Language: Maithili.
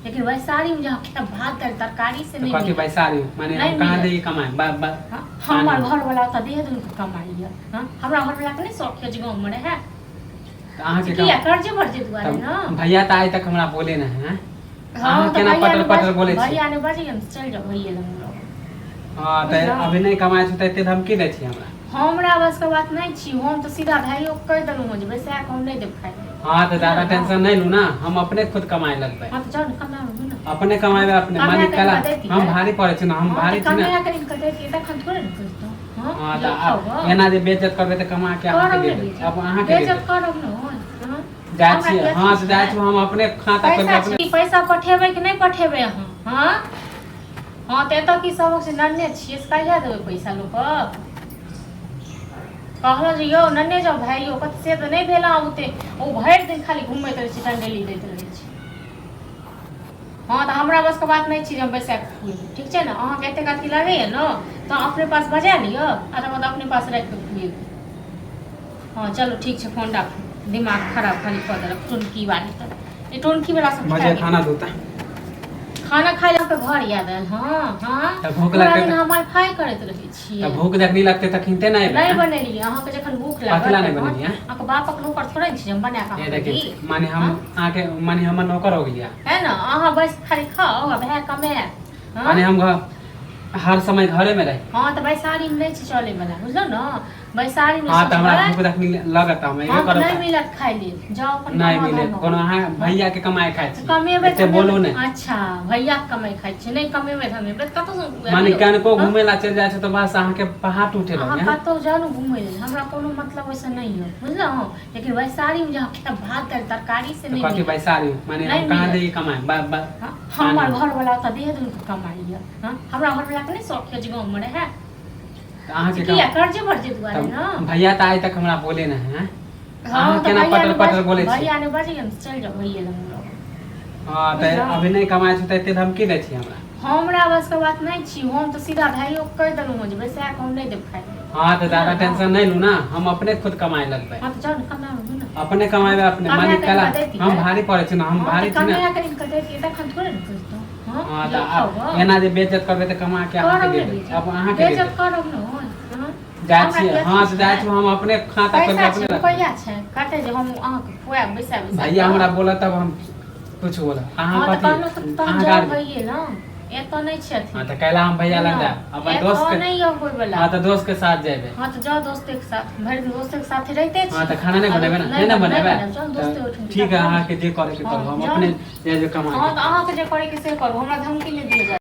लेकिन वैशाली में जहाँ खायब भात दालि तरकारी से तो नहि कथी मिलत। बैसारी माने नहीं हम कहाँ मिलत। दे कमाए बा बा हाँ, हमर घर वाला तऽ देह दुन के कमाई है हाँ, हमरा घर वाला के नहि शौक है जे गाँव में रहे तऽ अहाँके किया कम- कर्जे भरजे दुआरे तब ने। भैया तऽ आइ तक हमरा बोले नहीं है। हाँ, अहाँ तऽ केना भैया पटर ने पटर बोलै छी? भैया ने बजै हम चलि जाउ भैये लग रहब। हाँ तऽ बुझलहुँ? अभी नहि कमाइ छी तऽ एते धमकी दै छी हमरा। हमरा बस के बात नहि छी, हम तऽ सीधा भाइयो के कहि देलहुँ हँ जे बैसा कऽ हम नहि देब खाइ लए। हाँ तऽ ज्यादा टेंशन नहि लू ना, हम अपने खुद कमाए लगबै। हाँ तऽ जाउ ने कमाबू ने। अपने कमाएबै अपने कमाए मालिक कऽ कला दैतियै। हम भारी पड़ै छी ना, हम हाँ, भारी तऽ छी ना। कमाए कऽ कऽ दैतियै तखन थोड़े ने कहितहुँ। हाँ हाँ यौ तऽ खाउ आब गऽ। एना जे बेइज्जत करबै तऽ कमा के अहाँके करब दे ने देब। बेइज्जत। अब अहाँके दे बेइज्जत देब। करब ने हाँ। जाइ हमरा छियै की हाँ अथी तऽ जाइ छै? छी हम अपने खाता खोलि कऽ पैसा अपने छै, पैसा पठेबै कि नहि पठेबै अहाँ? हाँ हाँ तऽ एतऽ की सबक छै, नन्ने छियै से कहिया देबै पैसा लोकके? कहलहुँ जे यौ नन्ने जाउ भाय यौ, कथी से तऽ नहि भेल अहाँ ओते, ओ भरि दिन खाली घुमैत रहै छै, टंगेली दैत रहै छै। हाँ तऽ हमरा बसके बात नहि छी जे हम बैसा कऽ खुएबै, ठीक छै ने? अहाँके एतेक अथी लगैए ने तऽ अपने पास बजा लिअ आ तकर बाद अपने पास राखि कऽ खुएबै। हाँ चलू ठीक छै, फोन राखू, दिमाग खराब खाली कऽ देलक टुनकी वाली। तऽ ई टुनकी वाला सब भजिया खाना दू तऽ खाना खाइ लए घर याद आयल। हाँ हाँ तऽ भूख पूरा लगतै दिन तऽ हम फाइ करैत रहै छियै। तऽ भूख जखनी लगतै तखन नहि एबै। नहि बनेलियै, अहाँके जखन भूख लागत कथी ला नहि तखन बनेलियै? अहाँके बापक नौकर थोड़े ने छी जे हम बना कऽ ये अहाँके देखिए दी। माने हम हाँ? अहाँके माने हमर नौकर हो गेलियै। है ने, अहाँ बस खाली खाउ आ भाय कमाए। हाँ? माने हम घर हर समय घरे में रही। हाँ तऽ बैसारी मे नहि छै चले वाला, बुझलहुँ ने? बैसारी मे हाँ तऽ हमरा सोचबै भूख जखनी लगत हम एबे हम करब। नहि मिलत खाइ लेल, जाउ अपन नहि कमा मिले धमाउ। कोनो अहाँ भैया के कमाए खाइ छी। कमेबै एते बोलू धमेबै नहि। अच्छा भैया के कमाइ खाइ छी, नहि कमेबै धमेबै तऽ कतऽसँ माने यौ? कनको हाँ? घूमे ला चलि जाइ छै तऽ बस अहाँके पहाड़ टूटे अहाँ लगे। कतहु जाउ ने घुमै लेल, हमरा कोनो मतलब ओहिसँ नहि यऽ, बुझलहुँ? लेकिन वैशाली मे जहाँ खायब भात दालि तरकारी से तऽ नहि कथी मिलत। बैसारी माने नहि हम कहाँ मिलत। दे कमाए बा बा हाँ, हमर घर वाला तऽ देह दुन के कमाइ यऽ। हाँ, हमरा घर वाला के नहि शौक यऽ जे गाँव मे रहए। तऽ अहाँके किया कर्जे भरजे दुआरे तब ने। भैया तऽ आइ तक हमरा बोले नहीं है। हाँ अहाँ तऽ केना भैया पटर ने पटर बोलै छी? भैया ने बजै हम चलि जाउ भैये लग रहब। हाँ तऽ बुझलहुँ? अभी नहि कमाइ छी तऽ एते धमकी दै छी हमरा। हमरा बसके बात नहि छी, हम तऽ सीधा भाइयो के कहि देलहुँ हँ जे बैसा कऽ हम नहि देब खाइ लए। हाँ तऽ ज्यादा बुझलहुँ? टेंशन नहि लू ना, हम अपने खुद कमाए लगबै। हाँ तऽ जाउ ने कमाबू ने। अपने कमाएबै अपने कमाए मालिक कऽ कला कऽ दैतियै। हम भारी पड़ै छी ना, हम हाँ भारी तऽ छी ना। कमाए कऽ कऽ दैतियै तखन थोड़े ने कहितहुँ। हाँ हाँ यौ तऽ खाउ आब गऽ। एना जे बेइज्जत करबै तऽ कमा के अहाँके करब दे ने देब। बेइज्जत। अब अहाँके दे बेइज्जत देब। करब ने हाँ। जाइ हमरा छियै की हाँ अथी तऽ जाइ छै? छी हम अपने खाता खोलि कऽ पैसा अपने छै रखबै। रुपैआ छै कते जे हम अहाँके खुआएब बैसा बैसा भैया कऽ? हमरा बोलत तब हम कुछ बोलब अहाँ हाँ तऽ कथी कहलहुँ तऽ तहन अहाँ जाउ गार्जियन। भैये लग, एतऽ नहि छै अथी। हाँ तऽ कैला हम भैया लग बुझलहुँ? जायब अपन दोस्त एतऽ के। नहि यऽ होय वला। हाँ तऽ दोस्त के साथ जेबै। हाँ तऽ जाउ दोस्ते के साथ, भरि दिन दोस्ते के साथे रहिते छी। हाँ तऽ खाना नहि आब बनेबै ने? नहि नहि ने नहि बनेबै बनायब, चल दोस्ते तऽ ओहिठाम ठीक है, खा अहाँके जे करैके हाँ करू, हम जाउ अपने ने। जेबै कमा हाँ के। तऽ अहाँके जे करैके से करू, हमरा धमकी नहि दिअ जाउ।